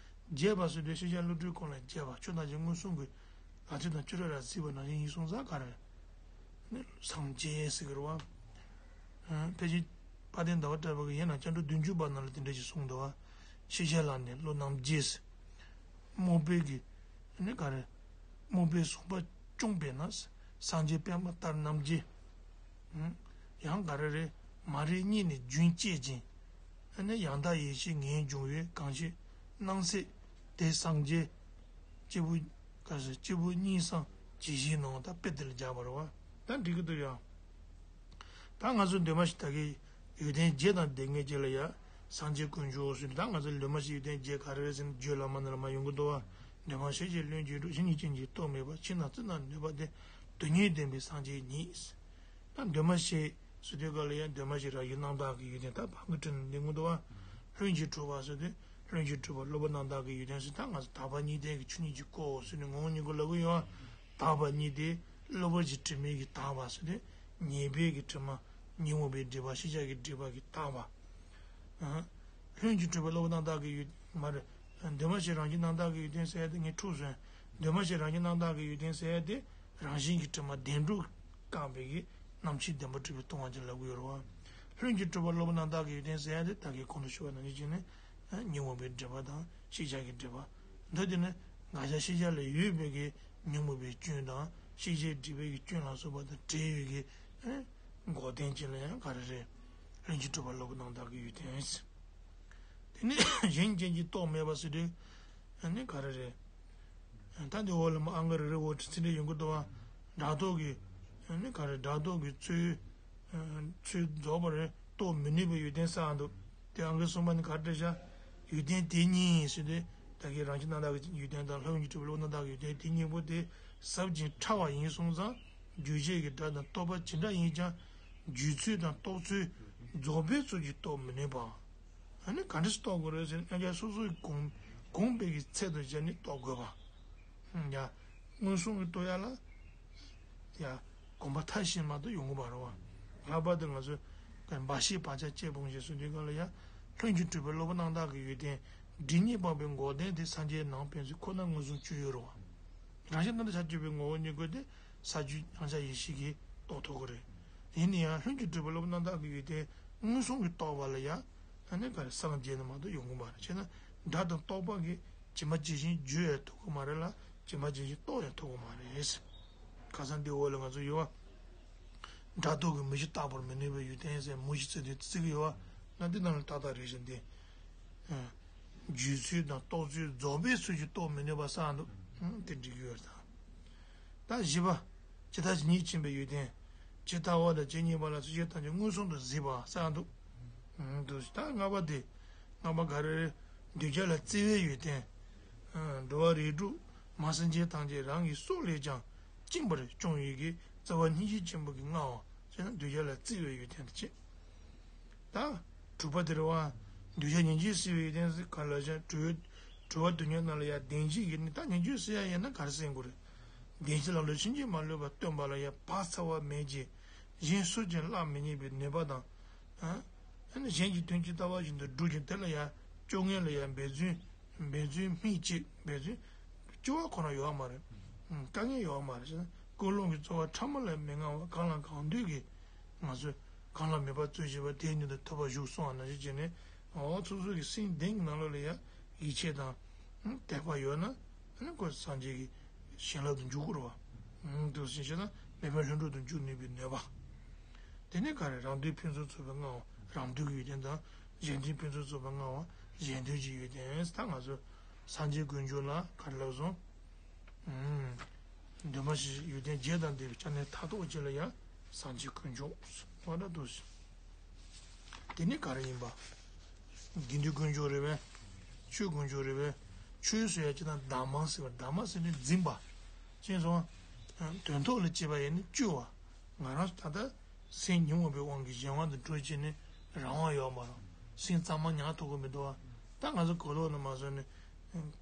རྒྱས་པ་ཟེར་དུས་ཤེས་བྱ་བློ་གྲོས་ཀུན་ལས་རྒྱས་པ། ཆོས་ཐམས་ཅད་མངོན་སུམ་གྱི་ལག་ལེན་དང་ཅི་རིགས་ལ་གཟིགས་པ་ནང་བཞིན་ཡིན་སོང་ཙང་ག་རེ། ནི་སངས་རྒྱས་ཟེར་གི་རེད་བ། ཨ། ཕལ་ཆེར་དཔལ་ལྡན་ཟླ་བ་གྲགས་པ་གི་ཡན་ལག་སྐྱབས་འགྲོ་བདུན་ཅུ་པ་ནང་ལ་དེ་འདྲ་ཞིག་གསུངས་འདུག་བ། ཤེས་བྱ་ལ་ནི་བློ་རྣམ་རྒྱས། རྨོངས་པའི་གི། ནི་ག་རེ། རྨོངས་པའི་ཟོམ་པ་བཅོམ་པས་ན། སངས་རྒྱས་པདྨ་ལྟར་རྣམ་རྒྱལ། ཨ། ཡང་ག་རེ་རེད། མ་རིག་གཉིད་ནི་རྒྱུན་བཅད་ཅིང་། ཨ་ནི་ཡང་དག་ཡེ་ཤེས་ངེས་འབྱུང་བས། གང་ཕྱིར་སྣང་སྲིད་དེ་སངས་རྒྱས། སྐྱེས་བུ། ག་ཟེར། སྐྱེས་བུ་གཉིས་སམ་ཇི་བཞིན་ནོ། ད་དཔེ་དེ་ལ་སྦྱར་བ་རེད་བ། ད་འགྲིག་གི་འདུག་ཡ། ད་ང་ཚོ་འདོད་མ་བཞི་ད་གི་ཡོན་ཏན་བརྒྱད་དང་ལྡན་མཁན་བཅས་ལ་ཡ། སངས་རྒྱས་དཀོན་མཆོག་ཟེར་ནས། ད་ང་ཚོ་འདོད་མ་བཞི་ཡོན་ཏན་བརྒྱད་ག་རེ་རེད་ཟེར་ན། རྒྱུད་བླ་མ་ནང་ལ་མར་ཡོང་གི་འདུག་བ། འདོད་མ་བཞི་བཅས་ལྷུན་གྱིས་གྲུབ། གཞན་གཉིས་ཀྱིས་ཀྱང་རྟོགས་མེད་པ། ཕྱིར་ན་རྩི་ན་ནུས་པ་ལྡན། དོན་གཉིས་ལྡན་པའི་སངས་རྒྱས་ཉིད། ད་འདོད་མ་བཞི་ཟེར་དུས་ག་ལ་ཡ། འདོད་མ་བཞི་རང་བཞིན་རྣམ་དག་གི་ཡོན་ཏན། ད་བར་གྱི་དྲི་ནས་འདི་ངོ་འདུག་བ། ལྷུན་གྱིས་གྲུབ་པ་ཟེར་དུས་ལྷུན་གྱིས་གྲུབ་པ་སློབ་པ་རྣམ་དག་གི་ཡོན་ཏན་ཟེར། ད་ང་ཚོ་དག་པ་གཉིས་ལྡན་གྱི་ཆོས་ཉིད་ཀྱི་སྐུའོ་ཟེར་ནས་ངོ་བོ་ཉིད་ཀྱི་ལབ་ཀྱི་ཡོད་བ། དག་པ་གཉིས་ལྡན་བསླབ་པ་གཞི་དྲི་མེད་ཀྱིས་དག་པ་ཟེར་དུས་ཉེས་པའི་གི་དྲི་མ། ཉོན་མོངས་པའི་སྒྲིབ་པ། ཤེས་བྱ་གི་སྒྲིབ་པ་གིས་དག་པ། ཨ། ལྷུན་གྱིས་གྲུབ་པའི་སློབ་པ་རྣམ་དག་གི་ཡོན། མ་རེད། འདོད་མ་བཞི་རང་བཞིན་རྣམ་དག་གི་ཡོན་ཏན་ཟེར་ཡ་དེ་ངས་འཁྲུགས་སོང་། འདོད་མ་བཞི་རང་བཞིན་རྣམ་དག་གི་ཡོན་ཏན་ཟེར་ཡ་དེ་རང་བཞིན་གྱི་དྲི་མ་བདེན་གྲུབ་བཀག་པའི་གི་རྣམ་མཁྱེན་བདེན་པར་གྲུབ་པའི་ལྟུང་བ་ཅིག་ལབ་ཀྱི་ཡོད་རེད་བ། ལྷུན་གྱིས་གྲུབ་པ་སློབ་པ་རྣམ་དག་གི་ཡོན་ཏན་ཟེར་ཡ་དེ་ད་གིན་གོང་དུ་ཞུས་པ་ནང་བཞིན་བྱས་ནས། ཨ། ཉོན་མོངས་པའི་སྒྲིབ་པ་དང་ཤེས་བྱ་གི་སྒྲིབ་པ། འདི་དེ་ནི་དགག་བྱ་ཤེས་བྱ་ལ་ཡོད་པའི་གི་ཉོན་མོངས་པའི་སྐྱོན་དང་ཤེས་བྱའི་སྒྲིབ་པའི་གི་སྐྱོན་ལ་སོགས་པ་དང་བྲལ་བའི་གི། ཨ། འགོག་བདེན་ཅན་ལ་ཡང་ག་རེ་རེད། ལྷུན་གྱིས་གྲུབ་པ་སློབ་པ་རྣམ་དག་གི་ཡོན་ཏན། དེ་ནས་གཞན་གྱིས་ཀྱང་རྟོགས་མེད་པ་ཟེར་དུས། ཨ་ནི་ག་རེ་རེད། ད་འདི་འོག་ལ་མ་ཨང་ཀི་རེ་རེ་འོག་ཚིག་འགྲེལ་ཡོང་གི་འདུག་བ། སྒྲ་རྟོག་གི། ཨ་ནི་ག་རེ། སྒྲ་རྟོག་གི་ཚུལ། ཚུལ་རྫོགས་པར་རྟོགས་མི་ནུས་པའི་ཡོན་ཏན་ཟེར་འདུག། དེ་ཨང་ཀི་གསུམ་པ་ནི་ག་རེ་རེད་ཤག། ཡོན་ཏན་དེ་གཉིས་ཟེར་དུས་ད་གིན་རང་བཞིན་རྣམ་དག་གི་ཡོན་ཏན་དང་ལྷུན་གྱིས་གྲུབ་པའི་སློབ་པ་རྣམ་དག་གི་ཡོན་ཏན་དེ་གཉིས་པོ་དེ་ཟབ་ཅིང་ཕྲ་བ་ཡིན་སོང་ཙང་རྗོད་བྱེད་ཀྱི་སྒྲ་དང་རྟོག་པ་ཇི་འདྲ་ཡིན་ཀྱང་རྗོད་ཚུལ་དང་རྟོགས་ཚུལ་རྫོགས་པའི་ཚུལ་གྱིས་རྟོགས་མི་ནུས་པ། ཨ་ནི་ག་འདྲ་ཞིག་རྟོགས་དགོས་རེད་ཟེར་ན། ཡང་བསྐྱར་སོ་སོའི་གོང་གོང་འཕེལ་གྱི་ཚད་དུ་བྱས་ནས་རྟོགས་དགོས་པ། ཡ། མངོན་སུམ་གྱིས་རྟོགས་ཡ་ལ། ཡ། གོམས་པ་མཐར་ཕྱིན་མ་གཏོགས་ཡོང་གི་མ་རེད་བ། ལྷག་པར་དུ་ང་ཚོས་འབའ་ཞིག་བག་ཆགས་བཅས་སྤོང་ཞེས་གསུངས་དུས་སྒང་ལ་ཡ། ལྷུན་གྱིས་གྲུབ་པའི་སློབ་པ་རྣམ་དག་གི་ཡོན་ཏན་སྒྲིབ་གཉིས་སྤངས་པའི་འགོག་བདེན་དེ་སངས་རྒྱས་ནང་ཕན་ཚུན་ཁོ་ན་མངོན་སུམ་སྤྱོད་ཡུལ་རེད་བ། རང་བཞིན་རྣམ་དག་ཆ་བཅུ་པའི་ངོ་བོ་ཉིད་སྐུ་དེ་ས་བཅུའི་སྣང་ཆ་ཡེ་ཤེས་ཀྱིས་རྟོགས་ཐུབ་ཀྱི་རེད། ཡིན་ན་ཡང་ལྷུན་གྱིས་གྲུབ་པའི་སློབ་པ་རྣམ་དག་གི་ཡོན་ཏན་མངོན་སུམ་གྱིས་རྟོགས་པ་ལ་ཡང་། ཨ་ནི་ག་རེ། སངས་རྒྱས་ནི་མ་གཏོགས་ཡོང་གི་མ་རེད། བྱས་ན་སྒྲ་དང་རྟོག་པ་གིས་ཇི་མ་ཇི་བཞིན་བརྗོད་ཡང་ཐུབ་ཀྱི་མ་རེད་ལ། ཇི་མ་ཇི་བཞིན་རྟོགས་ཡང་ཐུབ་ཀྱི་མ་རེད། ཁ་སང་འདི་འོག་ལ་ང་ཚོ་ཡོད་བ། སྒྲ་རྟོག་གི་མུ་བཞི་བརྟག་པར་མི་ནུས་པའི་ཡོན་ཏན་ཟེར་མུ་བཞི་བརྩི་དུས་བརྩི་གི་ཡོད་བ། ང་འདི་ནང་ལ་ཏག་ཏག་རེད་ཤག་འདི། ཨ། རྗོད་ཚུལ་དང་རྟོགས་ཚུལ་རྫོགས་པའི་ཚུལ་གྱིས་རྟོགས་མི་ནུས་པ་ཟེར་འདུག། ཨ། དེ་འགྲིག་གི་ཡོད་ད། ད་བཞི་པ། ཇི་ལྟར་ཇི་སྙེད་མཁྱེན་པའི་ཡོན་ཏན། ཇི་ལྟ་བ་དང་ཇི་སྙེད་པ་ལ་སོགས་ཆོས་ཐམས་ཅད་མངོན་སུམ་དུ་གཟིགས་པ་ཟེར་འདུག། ཨ། འདུག། ད་ལྔ་པ་དེ། ལྔ་པ་ག་རེ་རེད། འདུས་བྱས་ལ་བརྩེ་བའི་ཡོན་ཏན། ཨ། འགྲོ་བ་རིགས་དྲུག་མ་སེམས་ཅན་ཐམས་ཅད་རང་གི་སྲོག་ལས་ཀྱང་གཅེས་པར་སྐྱོང་བའི་གི་བརྩེ་བ་སྙིང་རྗེ་ཆེན་པོ་གིས་མངའ་བ། ཟེར་ན་འདུས་བྱས་ལ་བརྩེ་བའི་ཡོན་ཏན་དེ་བྱས། ད་དྲུག་པ་དེ་རེད་བ། འདུས་བྱས་ཉེས་སྤྱོད་སེལ་བའི་ཡོན་ཏན་ཟེར་ག་ལ་ཞེ་ན། དྲུག་པ་དྲུག་པ་སྡུག་བསྔལ་རྣམས་ལ་ཡང་བདེན་བཞི་ཡོད་ནི། ད་ཉེས་སྤྱོད་སེལ་ཡ་ཡིན་ན་ག་རེ་སེལ་དགོས་རེད། བདེན་བཞི་ལམ་ལུགས་ཕྱིན་ཅི་མ་ལོག་པར་སྟོན་པ་ལ་ཡང་བག་ཚ་བ་མེད་ཅིང་གཞན་སུ་གྱིས་བརླག་མི་ཉན་པའི་ནུས་པ་དང་། ཨ། ཨ་ནི་གཞན་གྱི་དོན་ཇི་ལྟ་བ་བཞིན་དུ་སྒྲུབ་ཅིང་དེ་ལ་ཡང་སྐྱོ་ངལ་ལ་ཡང་འབད་བརྩོན་འབད་བརྩོན་སྨིན་བྱེད། འབད་བརྩོན་སྐྱོ་བ་ཁོ་ན་ཡོད་མ་རེད། དཀའ་ངལ་ཡོད་མ་རེད་ཟེར་ན། ཀུན་སློང་གི་རྩོལ་བ་ཕྲ་མོ་ལས་མི་མངའ་བར་གང་ལ་གང་འདུལ་གྱིས་ང་ཚོས་གང་ལ་མོས་པ་བརྩོན་བྱེད་པ་དེའི་མྱུར་དུ་ཐོབ་པར་ཞུགས་གསུངས་པ་ནང་བཞིན་བྱས་ནས། འོ། སོ་སོ་གི་སེམས་གཏིང་གི་ནང་ལོགས་ལ་ཡང་ཡིད་ཆེས་དང་། ཨ། དད་པ་ཡོད་ན། ཨ་ནི་ཁོ་སངས་རྒྱས་ཀྱི་བྱིན་རླབས་དུ་འཇུག་གི་རེད་བ། ཨ། འདུག་སེ་བྱས་ན་མི་ཕམ་ལྷུན་གྲུབ་ཏུ་འཇུག་ནུས་པའི་ནུས་པ། དེ་ནས་ག་རེ། རང་དོན་ཕུན་སུམ་ཚོགས་པའི་མངའ་བ་རང་དོན་གྱི་ཡོན་ཏན་དང་། གཞན་དོན་ཕུན་སུམ་ཚོགས་པའི་མངའ་བ་གཞན་དོན་གྱི་ཡོན་ཏན། ད་ང་ཚོ་སངས་རྒྱས་དཀོན་མཆོག་ལ་ག་རེ་ལབ་སོང་། ཨུམ། འདུས་མ་བྱས་ཡོན་ཏན་བརྒྱད་དང་ལྡན་པའི་སྐྱབས་གནས་མཐའ་སྟོབས་ཅན་ལ་ཡང་སངས་རྒྱས་དཀོན་མཆོག་ཟེར་བ་འདྲ་འདུག་ཟེར། དེ་ནི་ག་རེ་ཡིན་པ། དགེ་འདུན་དཀོན་མཆོག་རེད་པས། ཆོས་དཀོན་མཆོག་རེད་པས། ཆོས་ཟེར་ཡ་ཅིག་དང་། དྷརྨ་ཟེར་བ། དྷརྨ་ཟེར་ནི་འཛིན་པ། ཅེས་སོ། དོན་ཐོག་ལ་སྐྱེས་པ་ཡིན་ན་སྐྱོ་བ། ང་རང་ད་ལྟ་སེམས་ཉོན་མོངས་པའི་དབང་གིས་གཞན་དབང་དུ་འགྲོ་བྱས་ནས་རང་དབང་ཡོད་མ་རེད། སེམས་གཙང་མ་ཉར་ཐུབ་ཀྱི་མི་འདུག་བ། ད་ང་ཚོ་གོ་ལོག་ནས་མར་བཟུང་ནས་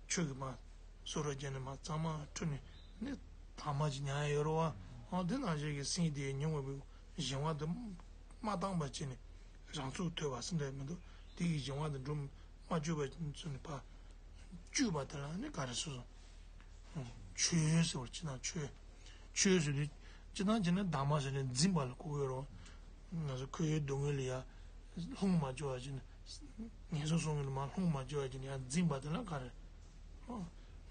ཆོས་ཀྱི་མ། སོ་ར་བརྒྱབ་ནས་མར་གཙང་མ་འཁྲུད་ནས་ནི་དྭངས་མ་ཅིག་མྱང་ཡ་ཡོད་རེད་བ། ཨ་དེ་ནང་བཞིན་གྱི་སེམས་དེ་ཉོན་མོངས་པའི་གཞན་དབང་དུ་མ་བཏང་བ་བྱས་ནས་རང་ཚུགས་ཐོབ་པ་ཟེར་འདྲ་མི་འདུག་དེ་གི་གཞན་དབང་དུ་འགྲོ་མ་བཅུག་པ་ཚུལ་ནས་ཕར་བཅུག་པ་དེ་ལ་ནི་ག་རེ་ཟེར་སོང་། ཆོས་ཟེར་བ་ཅི་དང་ཆོས། ཆོས་ཟེར་དུས་ཅི་དང་ཅི་ནས་གདམས་ཟེར་ནས་འཛིན་པ་ལ་གོ་དགོས་རེད། ང་ཚོ་ཁོའི་སྡུག་བསྔལ་ལ་ཡ་ལྷུང་མ་བཅུག་པ་ཅི་ནས་ངན་སོང་གསུམ་གྱི་ལམ་ལྷུང་མ་བཅུག་པ་ཅི་ནས་ཡ་འཛིན་པ་དེ་ལ་ག་རེ།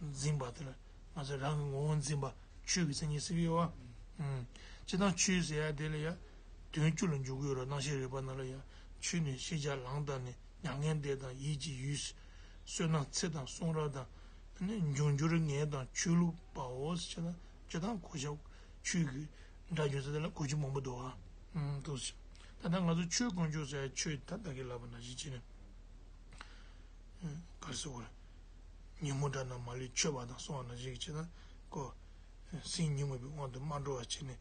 འཛིན་པ་དེ་ལ་ང་ཚོ་རང་གི་ངོ་བོ་འཛིན་པ་ཆོས་ཀྱི་མཚན་ཉིད་ཟེར་གྱི་ཡོད་པ། ཅི་དང་ཆོས་ཟེར་ཡ་དེ་ལ་ཡ་དོན་བཅུ་ལ་འཇུག་གི་ཡོད་རེད། རྣམ་བཤད་རིག་པ་ནང་ལ་ཡ་ཆོས་ནི་ཤེས་བྱ་ལམ་དང་ནི། མྱ་ངན་འདས་དང་ཡིད་ཀྱི་ཡུལ། བསོད་ནམས་ཚེ་དང་གསུང་རབ་དང་། ནི་འབྱུང་འགྱུར་ངེས་དང་ཆོས་ལུགས་པའོ་ཟེར་ན་སྤྱིར་བཏང་གོ་ཆ་ཆོས་ཀྱི་སྒྲ་བརྗོད་ས་དེ་ལ་གོ་ཆ་མང་པོ་འདུག་ཨ། ཨུམ་འདུག་ཟེར། ད་ལྟ་ང་ཚོ་ཆོས་དཀོན་མཆོག་ཟེར་ཡ་ཆོས་ད་ལྟ་གི་ལབ་པ་ནང་བཞིན་བྱས་ནས། ཨུམ་ག་རེ་ཟེར་དགོས་རེད། ཉོན་མོངས་དགྲ་རྣམས་མ་ལུས་མཆོད་པ་དང་གསུངས་པ་ནང་བཞིན་བྱས་ན་ཀོ། སེམས་ཉོན་མོངས་པའི་དབང་དུ་མ་འགྲོ་བ་བྱས་ནས་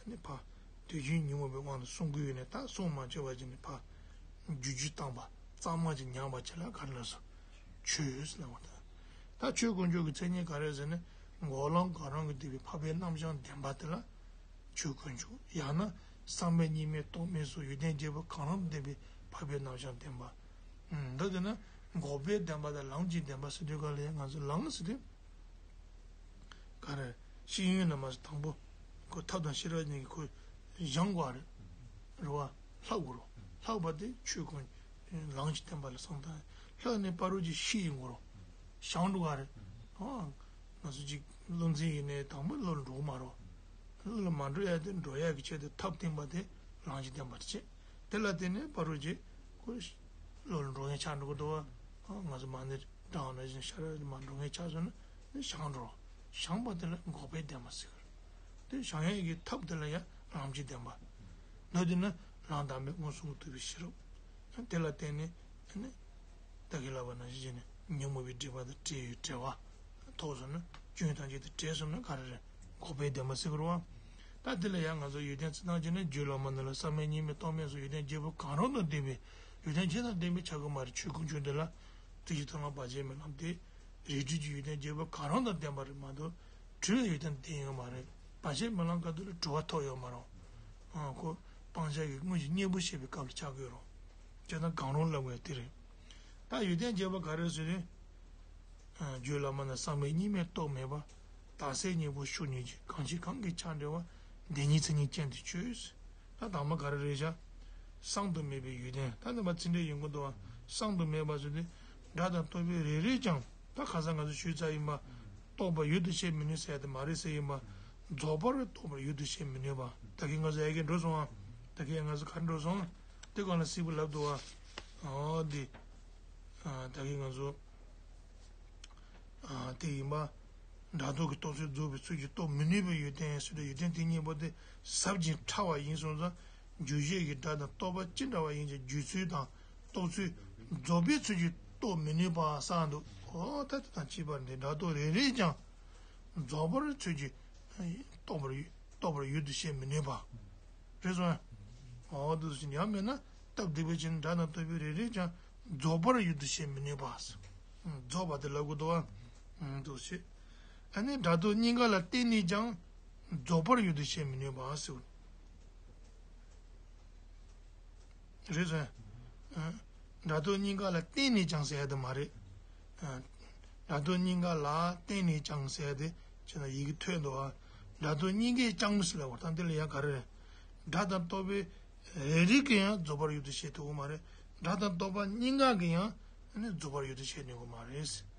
ནི་ཕ། དུས་རྒྱུན་ཉོན་མོངས་པའི་དབང་དུ་སོང་གི་ཡོད་ནས་ད་སོང་མ་བཅུག་པ་བྱས་ནས་ཕ། རྒྱུ་རྒྱུ་བཏང་པ་གཙང་མ་ཅིག་མྱངས་པ་བྱས་ལ་ག་རེ་ལབ་སོང་། ཆོས་ཟེར་ལབ་པ་དང་། ད་ཆོས་དཀོན་མཆོག་གི་མཚན་ཉིད་ག་རེ་ཟེར་ན་འགོག་ལམ་གང་རུང་གི་སྡིག་པའི་འཕགས་པའི་རྣམ་གཞག་བདེན་པ་དེ་ལ་ཆོས་དཀོན་མཆོག་ཡང་ན་བསམ་མེད་གཉིས་མེད་རྟོག་མེད་སོགས་ཡོན་ཏན་བརྒྱད་པོ་གང་རུང་དུ་ལྡན་པའི་འཕགས་པའི་རྣམ་གཞག་བདེན་པ། འདི་དེ་ན་འགོག་པའི་བདེན་པ་དང་ལམ་གྱི་བདེན་པ་ཟེར་དུས་ག་ལ་ཡང་ང་ཚོ་ལམ་ཟེར་དུས། ག་རེ། ཤེས་ཡོན་ནི་མ་ཟད་དང་པོ། ཁོ་ཐབས་དང་ཤེས་རབ་གཉིས་ཀྱིས་ཁོ་སྦྱང་དགོས་རེད། རེད་བ། ལྷག་དགོས་རོ། ལྷག་པ་དེ་ཆོས་དཀོན། ལམ་གྱི་བསྟན་པ་ལ་བསམ་བཏང་། ལྷག་ནས་ཕ་རོལ་གྱི་ཤེས་ཡིན་དགོས་རོ། སྦྱང་འགྲོ་ག་རེད། ཨ། ང་ཚོ་གཅིག་སློབ་ཚན་ཡིན་ནའི་དང་པོ་སློབ་ལ་འགྲོ་གི་མ་རོ། སློབ་ལ་མ་འགྲོ་ཡ་དེ་འགྲོ་ཡ་གི་ཆེད་དུ་ཐབས་བསྟན་པ་དེ་ལམ་གྱི་བསྟན་པ་དེ་བྱེད། དེ་ལ་བརྟེན་ནས་ཕ་རོལ་གྱི་ཁོ་སློབ་ལ་འགྲོ་མཁན་ཆགས་འགྲོ་གི་འདུག་བ། ང་ཚོ་མ་ཎི་བགྲང་བ་ནང་བཞིན་ཤ་ར་མ་འགྲོ་མཁན་ཆགས་སོང་ན་ནི་སྦྱང་འགྲོ། སྦྱང་པ་དེ་ལ་འགོག་པའི་བདེན་པ་ཟེར་གི་རེད། དེ་སྦྱང་ཡས་ཀྱི་ཐབས་དེ་ལ་ཡང་ལམ་གྱི་བདེན་པ། འདི་དེ་ནི་ལམ་དང་པོའི་མངོན་སུམ་དུ་ཐུག་པའི་ཤེས་རབ། དེ་ལ་བརྟེན་ནས་ནི། ད་གིན་ལབ་པ་ནང་བཞིན་བྱས་ནས་ཉོན་མོངས་པའི་སྒྲིབ་པ་དང་བྲལ་བའི་བྲལ་བ། ཐོབ་སོང་ན་སྐྱོན་ཐམས་ཅད་དང་བྲལ་སོང་ན་ག་རེ་རེད། འགོག་པའི་བདེན་པ་ཟེར་གི་རེད་བ། ད་དེ་ལ་ཡང་ང་ཚོ་ཡོན་ཏན་ཚིག་ཐམས་ཅད་ནི་རྒྱུད་བླ་མ་ནང་ལ་བསམ་མེད་གཉིས་མེད་རྟོག་མེད་སོགས་ཡོན་ཏན་བརྒྱད་པོ་གང་རུང་དང་ལྡན་པའི་ཡོན་ཏན་ཆེ་དང་ལྡན་པའི་ཆ་གི་མ་རེད། ཆོས་དཀོན་མཆོག་འདི་ལ་ཐུགས་རྗེ་ཐོག་མར་བར་ཆད་མེད་ལམ་དེ། རིགས་རྒྱུད་ཀྱི་ཡོན་ཏན་བརྒྱད་པོ་གང་རུང་དང་ལྡན་པ་རེད་མ་གཏོགས་གྲོལ་བའི་ཡོན་ཏན་ལྡན་ཡོད་མ་རེད། བར་ཆད་མེད་ལམ་སྐབས་དེ་ལ་གྲོལ་བ་ཐོབ་ཡོད་མ་རེད། ཨ་ཁོ་སྤང་བྱ་གི་དངོས་གཞི་གཉེན་པོ་བཤད་པའི་སྐབས་ལ་ཆགས་ཀྱི་ཡོད་རེད། བྱས་ཙང་གང་རུང་ལབ་དགོས་དེ་རེད། ད་ཡོན་ཏན་བརྒྱད་པོ་ག་རེ་ཟེར་ན། རྒྱུད་བླ་མ་ནི་བསམ་མེད་གཉིས་མེད་རྟོག་མེད་པ། རྟག་གསལ་གཉིས་པོ་ཤུགས་གཉིས་ཀྱིས། གང་ཕྱིར་གང་གིས་ཆགས་འདྲ་བ། བདེན་གཉིས་མཚན་ཉིད་ཅན་དུ་བྱོས། ད་དང་པོ་ག་རེ་རེད་ཤག་བསམ་དུ་མེད་པའི་ཡོན་ཏན། ད་ནི་མ་ཚིག་འགྲེལ་ཡོང་གི་འདུག་བ། བསམ་དུ་མེད་པ་ཟེར་དུས། སྒྲ་དང་རྟོག་པའི་རེ་རེས་ཀྱང་། ད་ཁ་སང་ང་ཚོ་ཞུས་ཚར་ཡིན་པ། རྟོགས་པར་ཡུལ་དུ་བྱེད་མི་ནུས་ཟེར་ཡ་དེ་མ་རེད་ཟེར་ཡིན་པ། རྫོགས་པར་རྟོགས་པར་ཡུལ་དུ་བྱེད་མི་ནུས་པ། ད་གིན་ང་ཚོ་ཡ་གི་འགྲོ་སོང་བ། ད་གིན་ང་ཚོ་ག་རེ་འགྲོ་སོང་། དེ་གང་ལ་སྲིད་པ་ལབ་འདུག་བ། ཨོ་དེ། ད་གིན་ང་ཚོ། དེ་ཡིན་པ། སྒྲ་རྟོག་གི་རྟོགས་ཚུལ་རྫོགས་པའི་ཚུལ་གྱིས་རྟོགས་མི་ནུས་པའི་ཡོན་ཏན་ཟེར་དུས་ཡོན་ཏན་དེ་གཉིས་པོ་དེ་ཟབ་ཅིང་ཕྲ་བ་ཡིན་སོང་ཙང་རྒྱུད་བཤད་ཀྱི་སྒྲ་དང་རྟོག་པ་ཅི་འདྲ་བ་ཡིན་ཀྱང་བརྗོད་ཚུལ་དང་རྟོགས་ཚུལ་རྫོགས་པའི་ཚུལ་གྱིས་རྟོགས་མི་ནུས་པ་གསུངས་འདུག་ཨོ་ད་དེ་དང་བཅས་པ་འདི་སྒྲ་རྟོག་རེ་རེས་ཀྱང་རྫོགས་པར་ཚུལ་གྱིས་རྟོགས་པར་རྟོགས་པར་ཡུལ་དུ་བྱེད་མི་ནུས་པ། རེད་སོང་། འོ་འདུག་སེ་ཡང་མིན་ན་སྟབས་བདེ་བའི་ཕྱིར་སྒྲ་དང་རྟོག་པའི་རེ་རེས་ཀྱང་རྫོགས་པར་ཡུལ་དུ་བྱེད་མི་ནུས་པ། རྫོགས་པ་དེ་ལབ་དགོས་འདུག་བ། འདུག་སེ། ཨ་ནི་སྒྲ་རྟོག་གཉིས་ཀ་ལ་བརྟེན་ནས་ཀྱང་རྫོགས་པར་ཡུལ་དུ་བྱེད་མི་ནུས་པ་ཟེར། རེད་སོང་། སྒྲ་རྟོག་གཉིས་ཀ་ལ་བརྟེན་ནས་ཀྱང་ཟེར་ཡ་དེ་མ་རེད། སྒྲ་རྟོག་གཉིས་ཀ་ལ་བརྟེན་ནས་ཀྱང་ཟེར་ཡ་དེ་ཅི་ན་ཡི་གེ་ཐོན་འདུག་ཨ། སྒྲ་རྟོག་གཉིས་ཀས་ཀྱང་ཟེར་ལབ་པ་དང་དེ་ལ་ཡང་ག་རེ་རེད། སྒྲ་དང་རྟོག་པའི་རེ་རེ་གིས་ཡང་རྫོགས་པར་ཡུལ་དུ་བྱེད་ཐུབ་ཀྱི་མ་རེད། སྒྲ་དང་རྟོག་པ་གཉིས་ཀ་གིས་ཡང་ནི་རྫོགས་པར་ཡུལ་དུ་བྱེད་ནུས་ཀྱི་མ་རེད།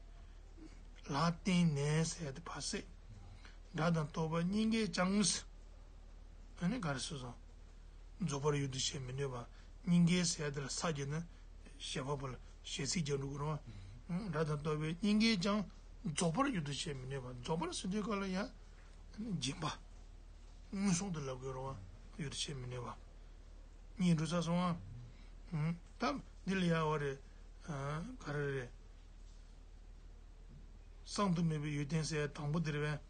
ལ་བརྟེན་ནས་ཟེར་ཡ་དེ་ཕར་བསྲེ། སྒྲ་དང་རྟོག་པ་གཉིས་ཀས་ཀྱང་ཨ་ནི་ག་རེ་ཟེར་སོང་། རྫོགས་པར་ཡུལ་དུ་བྱེད་མི་ནུས་པ། གཉིས་ཀའི་ཟེར་དེ་ལ་ས་བརྒྱབ་ན་ཞེས་པ་པོ་ལ་ཞེས་ཚིག་རྒྱག་འགྲོ་གི་རེད་བ། སྒྲ་དང་རྟོག་པའི་གཉིས་ཀས་ཀྱང་རྫོགས་པར་ཡུལ་དུ་བྱེད་མི་ནུས་པ། རྫོགས་པར་ཟེར་དུས་སྐབས་ལ་ཡང་སྦྱིན་པ། མངོན་སུམ་དུ་ལབ་དགོས་རེད་བ། ཡུལ་དུ་བྱེད་མི་ནུས་པ། གཉིས་འགྲོ་ཚར་སོང་ང་། ད་འདི་ལ་ཡང་བ་རེད། ག་རེ་རེད། བསམ་དུ་མེད་པའི་ཡོན་ཏན་ཟེར་ཡ་དང་པོ་དེ་རེད་པས།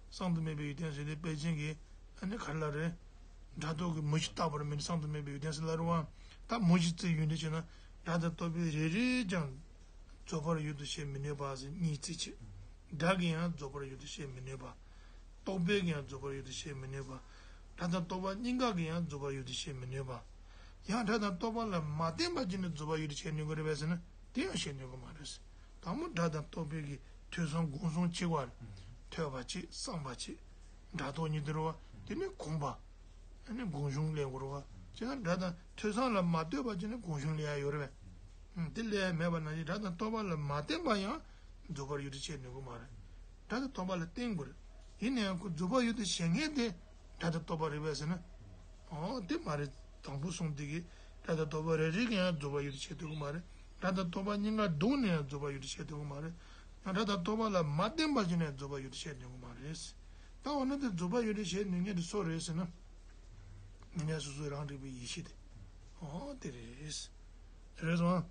བསམ་དུ་མེད་པའི་ཡོན་ཏན་ཟེར་དུས་དཔེ་ཅན་གྱི་ཨ་ནི་ག་རེ་ལབ་རེད། སྒྲ་རྟོག་གི་མུ་བཞི་རྟག་པར་མེད་ནས་བསམ་དུ་མེད་པའི་ཡོན་ཏན་ཟེར་ལབ་རེད་བ། ད་མུ་བཞི་བརྩི་ཡོང་དུས་བྱས་ན་སྒྲ་དང་རྟོག་པའི་རེ་རེས་ཀྱང་རྫོགས་པར་ཡུལ་དུ་བྱེད་མི་ནུས་པ་ཟེར་གཉིས་བརྩི་བྱས། སྒྲ་གིས་ཡང་རྫོགས་པར་ཡུལ་དུ་བྱེད་མི་ནུས་པ། རྟོག་པས་ཀྱང་རྫོགས་པར་ཡུལ་དུ་བྱེད་མི་ནུས་པ། སྒྲ་དང་རྟོག་པ་གཉིས་ཀ་གིས་ཡང་རྫོགས་པར་ཡུལ་དུ་བྱེད་མི་ནུས་པ། ཡང་སྒྲ་དང་རྟོག་པ་ལ་མ་བརྟེན་པ་ཅིག་ནི་རྫོགས་པར་ཡུལ་དུ་བྱེད་ནུས་ཀྱི་རེད་པས་ཟེར་ན། དེ་ཡང་བྱེད་ནུས་ཀྱི་མ་རེད། དང་པོ་སྒྲ་དང་རྟོག་པའི་གི་ཐོས་བསམ་སྒོམ་གསུམ་གཅིག་པ་རེད། ཐོས་པ་གཅིག་བསམ་པ་གཅིག་སྒྲ་རྟོག་གཉིས་དེ་རེད་པ། དེ་ནས་སྒོམ་པ། ཨ་ནི་སྒོམ་བྱུང་ལེན་དགོས་རེད་པ། བྱས་ན་སྒྲ་དང་ཐོས་བསམ་ལ་མ་ལྟོས་པ་བྱས་ན་སྒོམ་བྱུང་ལེན་ཡ་ཡོད་རེད་པས། ཨང་། དེ་ལེན་ཡ་མེད་པ་ནང་བཞིན་སྒྲ་དང་རྟོག་པ་ལ་མ་བརྟེན་པ་ཡང་རྫོགས་པར་ཡུལ་དུ་བྱེད་ནུས་ཀྱི་མ་རེད། སྒྲ་དང་རྟོག་པ་ལ་བརྟེན་དགོས་རེད། ཡིན་ན་ཡང་ཁོ་རྫོགས་པར་ཡུལ་དུ་བྱེད་མཁན་དེ་སྒྲ་དང་རྟོག་པ་རེད་པས་ཟེར་ན། ཨོ་དེ་མ་རེད། དང་པོ་གསུངས་དེ་གི་སྒྲ་དང་རྟོག་པ་རེ་རེ་གིས་ཡང་རྫོགས་པར་ཡུལ་དུ་བྱེད་ཐུབ་ཀྱི་མ་རེད། སྒྲ་དང་རྟོག་པ་གཉིས་ཀ་བསྡོམས་ནས་ཡང་རྫོགས་པར་ཡུལ་དུ་བྱེད་ཐུབ་ཀྱི་མ་རེད། ཡང་སྒྲ་དང་རྟོག་པ་ལ་མ་བརྟེན་པ་ཞིག་ནས་རྫོགས་པར་ཡུལ་དུ་བྱེད་ནུས་ཀྱི་མ་རེད། ད་འོ་ན་དེ་རྫོགས་པར་ཡུལ་དུ་བྱེད་ནུས་མཁན་དེ་སུ་རེད་ཟེར་ན། མཉན་ཡོད་སོ་སོའི་རང་རིག་པའི་ཡེ་ཤེས་དེ། ཨོ་དེ་རེད། རེད་སོང་།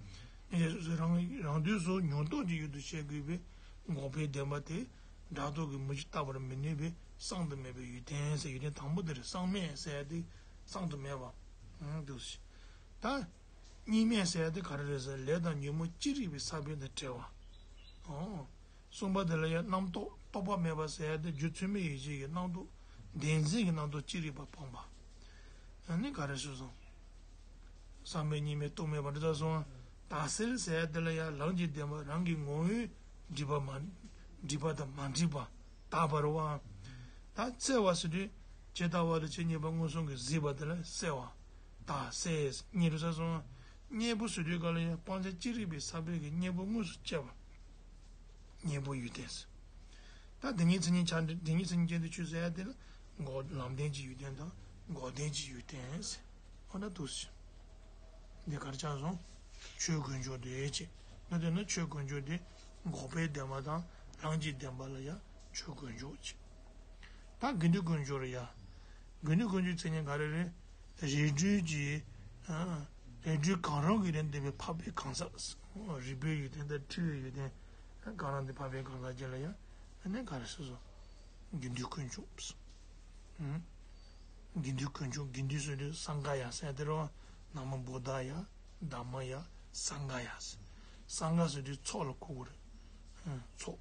མཉན་ཡོད་སོ་སོའི་རང་རང་དུས་སུ་མྱོང་རྟོག་གི་ཡུལ་དུ་བྱེད་དགོས་པའི་འགོག་པའི་བདེན་པ་དེ་སྒྲ་རྟོག་གིས་མུ་བཞི་བརྟག་པར་མི་ནུས་པའི་གསང་དུ་མེད་པའི་ཡུལ་ཅན་ཟེར། ཡུལ་ཅན་དང་པོ་དེ་རེད། གསང་མེད་ཟེར་ཡ་དེ་གསང་དུ་མེད་པ། ཨང་། འདུག་སེ། ད་གཉིས་མེད་ཟེར་ཡ་དེ་ག་རེ་རེད་ཟེར། ལས་དང་ཉོན་མོངས་ཅི་རིགས་པའི་ས་བོན་དང་བྲལ་བ། ཨོ། གསུམ་པ་དེ་ལ་ཡང་རྣམ་རྟོག་རྟོག་པ་མེད་པ་ཟེར་ཡ་དེ་རྒྱུ་ཚད་མེད་ཡིད་བྱེད་ཀྱི་རྣམ་རྟོག་བདེན་འཛིན་གྱི་རྣམ་རྟོག་ཅི་རིགས་པ་སྤངས་པ། ཨ་ནི་ག་རེ་ཞུ་སོང་། གསང་མེད་གཉིས་མེད་རྟོག་མེད་པ་འདི་ལྟར་སོང་། དག་སེལ་ཟེར་ཡ་དེ་ལ་ཡང་ལམ་གྱི་བདེན་པ་རང་གི་ངོ་བོས་སྒྲིབ་པ་མ་སྒྲིབ་པ་དང་མ་འདྲེས་པ་དག་པ་རེད་པ། ད་སེལ་བ་ཟེར་དུས་ཇི་ལྟ་བ་ལ་ཇི་སྙེད་པ་མངོན་སུམ་གྱིས་གཟིགས་པ་དེ་ལ་སེལ་བ། དག་སེལ་གཉིས་རེད་ཟེར་སོང་། གཉེན་པོ་ཟེར་དུས་ག་ལ་ཡང་སྤང་བྱ་ཅི་རིགས་པའི་ས་བོན་གྱིས་གཉེན་པོ་དངོས་སུ་བསྐྱེད་པ། གཉེན་པོའི་ཡུལ་ཅན་ཟེར། ད་དེ་ཉིད་མཚན་ཉིད་ཆ་འདྲི་དེ་ཉིད་མཚན་ཉིད་ཅན་དུ་ཆོས་ཟེར་ཡ་དེ་ལ་འགོག་ལམ་བདེན་གྱི་ཡུལ་ཅན་དང་འགོག་བདེན་གྱི་ཡུལ་ཅན་ཟེར། འོ་ན་འདུག་སེ། འདི་གར་ཆགས་སོང་། ཆོས་དཀོན་མཆོག་དེ་ཅེས། ད་དེ་ན་ཆོས་དཀོན་མཆོག་དེ་འགོག་པའི་བདེན་པ་དང་ལམ་གྱི་བདེན་པ་ལ་ཡང་ཆོས་དཀོན་མཆོག་ཅེས། ད་དགེ་འདུན་དཀོན་མཆོག་རེད་ཡ། དགེ་འདུན་དཀོན་མཆོག་མཚན་ཉིད་ག་རེ་རེད། རིགས་འགྲོའི་གི། ཨ། རིགས་འགྲོའི་གང་རུང་གི་ལས་འདས་པའི་འཕགས་པའི་གང་ཟག་རིག་པའི་ཡུལ་ཅན་དང་འཁྲུལ་བའི་ཡུལ་ཅན། གང་རུང་དེ་འཕགས་པའི་གང་ཟག་ཅིག་ལ་ཡང་ཨ་ནི་ག་རེ་ཟེར་སོང་། དགེ་འདུན་དཀོན་མཆོག་ཨུམ། དགེ་འདུན་དཀོན་མཆོག་དགེ་འདུན་ཟེར་དུས་སངྒ་ཡ་ཟེར་དེ་རེད་པ། ན་མོ་བོ་དྷ་ཡ། དྷརྨ་ཡ། སངྒ་ཡ་ཟེར། སངྒ་ཟེར་དུས་ཚོགས་ལ་གོ་དགོས་རེད། ཨུམ། ཚོགས།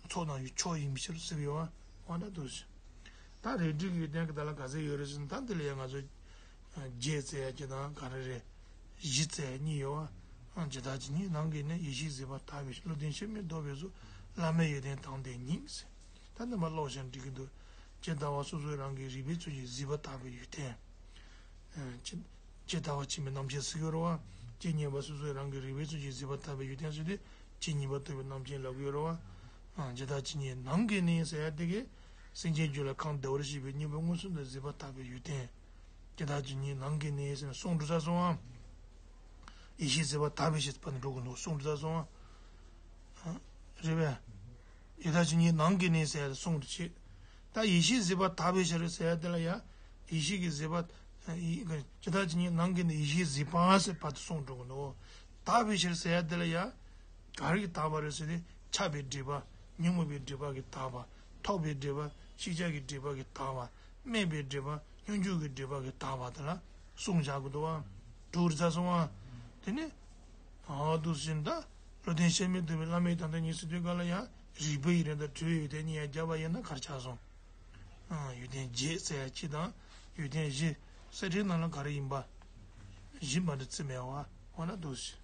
ཚོགས་ནང་གི་མཆོག་ཡིན་པའི་ཕྱིར་ཟེར་གྱི་ཡོད་པ། འོ་ན་འདུག་སེ། ད་རིགས་འགྲོའི་ཡུལ་ཅན་གྱི་དེ་ལ་ག་ཚད་ཡོད་རེད་ཟེར་ན། ད་འདི་ལ་ཡང་ང་ཚོ་བརྒྱད་བཙལ་ཡ་གཅིག་དང་ག་རེ་རེད། བཞི་བཙལ་ཡ་གཉིས་ཡོད་པ། ཇི་ལྟར་ཇི་སྙེད་ནམ་མཁའི་གནས། ཡེ་ཤེས་གཟིགས་པ་དག་པའི་ཕྱིར། བློ་ལྡན་ཤེས་མི་རྟོག་པས་སོ། བླ་མེད་ཡོན་ཏན་དམ་ལྡན་ཉིད་ཟེར། ད་འདི་མ་ཀློག་བཞག་འགྲིག་གི་འདུག་ཇི་ལྟ་བ་སོ་སོའི་རང་གི་རིག་པའི་ཚུལ་གྱིས་གཟིགས་པ་དག་པའི་ཡུལ་ཅན། ཇི་ལྟ་བ་ཇི་སྙེད་པའི་རྣམ་མཁྱེན་ཟེར་གྱི་ཡོད་རེད་པ། ཇི་སྙེད་པ་སོ་སོའི་རང་གི་རིག་པའི་ཚུལ་གྱིས་གཟིགས་པ་དག་པའི་ཡུལ་ཅན་ཟེར་དུས་ཇི་སྙེད་པ་རྟོགས་པའི་རྣམ་མཁྱེན་ལབ་ཀྱི་ཡོད་རེད་པ། ཇི་ལྟར་ཇི་སྙེད་ནམ་མཁའི་གནས་ཟེར་ཡ་དེ་གས་སེམས་ཅན་རྒྱུད་ལ་གང་བདེ་བར་གཤེགས་པའི་སྙིང་པོ་མངོན་སུམ་དུ་གཟིགས་པ་དག་པའི་ཡུལ་ཅན། ཇི་ལྟར་ཇི་སྙེད་ནམ་མཁའི་གནས་ཟེར་ན་གསུངས་འགྲོ་ས་སོང་ཨ། ཡེ་ཤེས་གཟིགས་པ་དག་པའི་ཕྱིར་ཕར་འགྲོ་དགོས་འདུག་གསུངས་འགྲོ་ས་སོང་ཨ། རེད་པས། ཇི་ལྟར་ཇི་སྙེད་ནམ་མཁའི་གནས་ཟེར་ཡ་དེ་གསུངས་འགྲོ་ཆེ། ད་ཡེ་ཤེས་གཟིགས་པ་དག་པའི་ཕྱིར་ཟེར་ཡ་དེ་ལ་ཡ། ཡེ་ཤེས་ཀྱི་གཟིགས་པ། ཇི་ལྟར་ཇི་སྙེད་ནམ་མཁའི་གནས་ཡེ་ཤེས་གཟིགས་པ་ཟེར་ཕར་དུ་གསུངས་འགྲོ་གི་འདུག་དག་པའི་ཕྱིར་ཟེར་ཡ་དེ་ལ་ཡ། ག་རེ་གིས་དག་པ་རེད་ཟེར་ཏེ་ཁྱབ་པའི་སྒྲིབ་པ། ཉོན་མོངས་པའི་སྒྲིབ་པ་གིས་དག་པ། ཐོབ་པའི་སྒྲིབ་པ། ཤེས་བྱ་གི་སྒྲིབ་པ་གིས་དག་པ། སྨྲས་པའི་སྒྲིབ་པ། སྙོམས་འཇུག་གི་སྒྲིབ་པ་གིས་དག་པ་དེ་ལ་གསུངས་བཞག་གི་འདུག་པ། དྲུག་རེད་ས་སོང་བ། དེ་ནས། ཨ་འདུག་སེ་ད། བློ་ལྡན་ཤེས་མི་རྟོག་པས་བླ་མེད་ཡོན་ཏན་དམ་ལྡན་ཉིད་ཟེར་དུས་ག་ལ་ཡ། རིག་པའི་ཡུལ་ཅན་དང་འཁྲུལ་བའི་ཡུལ་ཅན་གཉིས་ཡ་སྦྱར་བ་ཡིན་ན་ག་རེ་ཆགས་སོང་། ཨ་ཡུལ་ཅན་བརྒྱད་ཟེར་ཡ་གཅིག་དང་། ཡུལ་ཅན་བཞི། གསེར་ཕྲེང་ནང་ལ་ག་རེ་ཡིན་པ། བཞི་མ་འདྲ་རྩི་མེད་པ། འོ་ན་འདུག་སེ།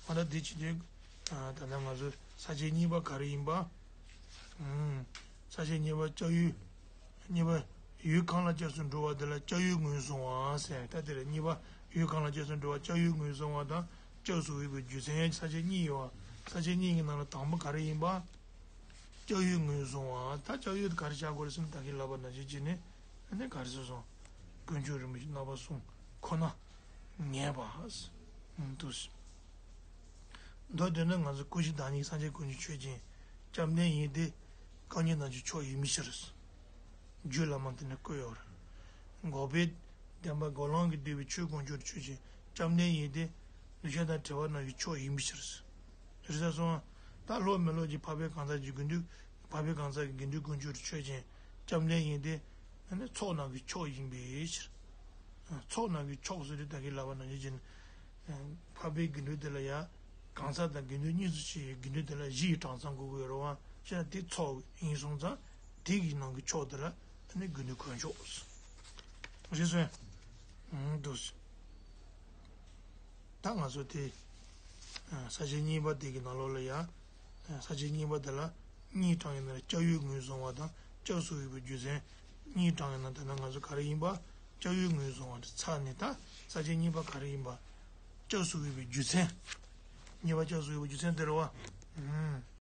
འོ་ན་འདི་ཅི་དེ། ཨ་ད་ལྟ་ང་ཚོ་ས་བཅད་གཉིས་པ་ག་རེ་ཡིན་པ། ཨུམ། ས་བཅད་གཉིས་པ་ལྕགས་ཡུལ། གཉིས་པ། ཡུལ་གང་ལ་སྐྱབས་སུ་འགྲོ་བ་དེ་ལ་ལྕགས་ཡུལ་ངོས་བཟུང་བ་ཟེར། ད་དེ་ལ་གཉིས་པ། ཡུལ་གང་ལ་སྐྱབས་སུ་འགྲོ་བ་ལྕགས་ཡུལ་ངོས་བཟུང་བ་དང་སྐྱབས་སུ་འོས་པའི་རྒྱུ་མཚན་ས་བཅད་གཉིས་ཡོད་པ། ས་བཅད་གཉིས་ཀྱི་ནང་ལ་དང་པོ་ག་རེ་ཡིན་པ། ལྕགས་ཡུལ་ངོས་བཟུང་བ། ད་ལྕགས་ཡུལ་དེ་ག་རེ་བྱ་དགོས་རེད་ཟེར་ན་ད་གིན་ལབ་པ་ནང་བཞིན་བྱས་ནས་ཨ་ནི་ག་རེ་ཟེར་སོང་། དཀོན་མཆོག་རིན་པོ་ཆེ་རྣམ་པ་གསུམ་ཁོ་ན་ངེས་པ། འདུག་སེ། མདོར་བསྡུས་ན་ང་ཚོ་ཀུན་གཞི་བདག་ཉིད་སངས་རྒྱས་དཀོན་མཆོག་ཆོས་ཅན། སྐྱབས་གནས་ཡིན་ཏེ། རྐང་གཉིས་ནང་གི་མཆོག་ཡིན་པའི་ཕྱིར། རྒྱུད་བླ་མ་དེ་ནས་བཀོད་ཡོད་རེད། འགོག་པའི་བདེན་པ་འགོག་ལམ་གྱིས་བསྡུས་པའི་ཆོས་དཀོན་མཆོག་ཆོས་ཅན། སྐྱབས་གནས་ཡིན་ཏེ། གདུལ་བྱ་དང་བྲལ་བ་རྣམས་ཀྱི་མཆོག་ཡིན་པའི་ཕྱིར། རེད་ས་སོང་། ད་ལྷོད་མི་ལྷོད་ཀྱི་འཕགས་པའི་གང་ཟག་གི་དགེ་འདུན། འཕགས་པའི་གང་ཟག་གི་དགེ་འདུན་དཀོན་མཆོག་ཆོས་ཅན། སྐྱབས་གནས་ཡིན་ཏེ། ཨ་ནི་ཚོགས་རྣམས་ཀྱི་མཆོག་ཡིན་པའི་ཕྱིར། ཚོགས་རྣམས་ཀྱི་མཆོག་ཟེར་དུས་ད་གིན་ལབ་པ་ནང་བཞིན་བྱས་ནས། འཕགས་པའི་དགེ་འདུན་དེ་ལ་ཡང་། གང་ཟག་དང་དགེ་འདུན་གཉིས་སུ་ཕྱེ་བའི་དགེ་འདུན་དེ་ལ་བཞི་ཡི་གྲངས་ཚང་དགོས་ཀྱི་ཡོད་རེད་པ། ཅན་དེ་ཚོགས་ཡིན་སོང་ཙང་དེ་གི་ནང་གི་ཕྱོགས་དེ་ལ་ཨ་ནི་དགོས་འདུན་གོན་ཆོག་རེད་སོང་། འདུག་ད་ང་ཚོ་དེ་ས་བཅད་གཉིས་པ་དེ་གི་ནང་ལོགས་ལ་ཡ། ས་བཅད་གཉིས་པ་དེ་ལ་གཉིས་དྲངས་ཡིན་ན་སྐྱབས་ཡུལ་ངོས་བཟུང་བ་དང་སྐྱབས་སུ་འོས་པའི་རྒྱུ་མཚན། གཉིས་དྲངས་ཡིན་ན་ད་ལྟ་ང་ཚོ་ག་རེ་ཡིན་པ། སྐྱབས་ཡུལ་ངོས་བཟུང་བ་དེ་ཚར་ནས་ད་ས་བཅད་གཉིས་པ་ག་རེ་ཡིན་པ། སྐྱབས་སུ་འོས་པའི་རྒྱུ་མཚན། གཉིས་པ་སྐྱབས་སུ་འོས་པའི་རྒྱུ་མཚན་དེ་རེད་བ། ཨུམ།